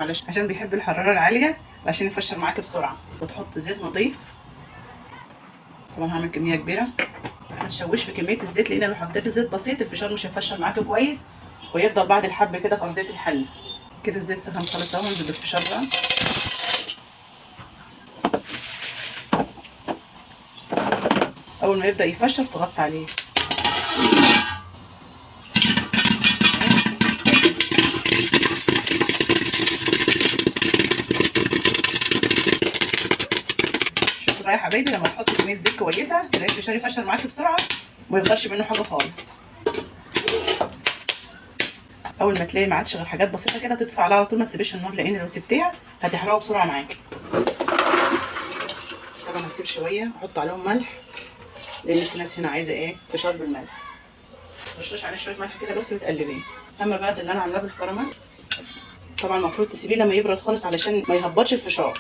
عشان بيحب الحرارة العالية عشان يفشر معاك بسرعة. وتحط زيت نظيف، طبعا هعمل كمية كبيرة، ما تشوش في كمية الزيت، لان لو حطيت زيت بسيط الفشار مش هيفشر معاك كويس ويفضل بعد الحب كده في ارضية الحلة. كده الزيت سخن خالص اهو، هنزل بالفشار بقى. اول ما يبدا يفشر تغطي عليه. شوفوا بقى يا حبايبي، لما تحطوا كمية زيت كويسة تلاقي الفشار يفشر معاكي بسرعة وما يفضلش منه حاجة خالص. اول ما تلاقي ما عادش غير حاجات بسيطة كده تطفي عليها على طول، ما تسيبيش النار لان لو سبتيها هتحرقه بسرعة معاكي. طبعا هسيب شوية احط عليهم ملح، لان في ناس هنا عايزه ايه فشار بالملح. رشش عليه شوية ملح كده بس وتقلبيه. اما بعد اللي انا عاملاه بالكراميل، طبعا المفروض تسيبيه لما يبرد خالص علشان ما يهبطش الفشار.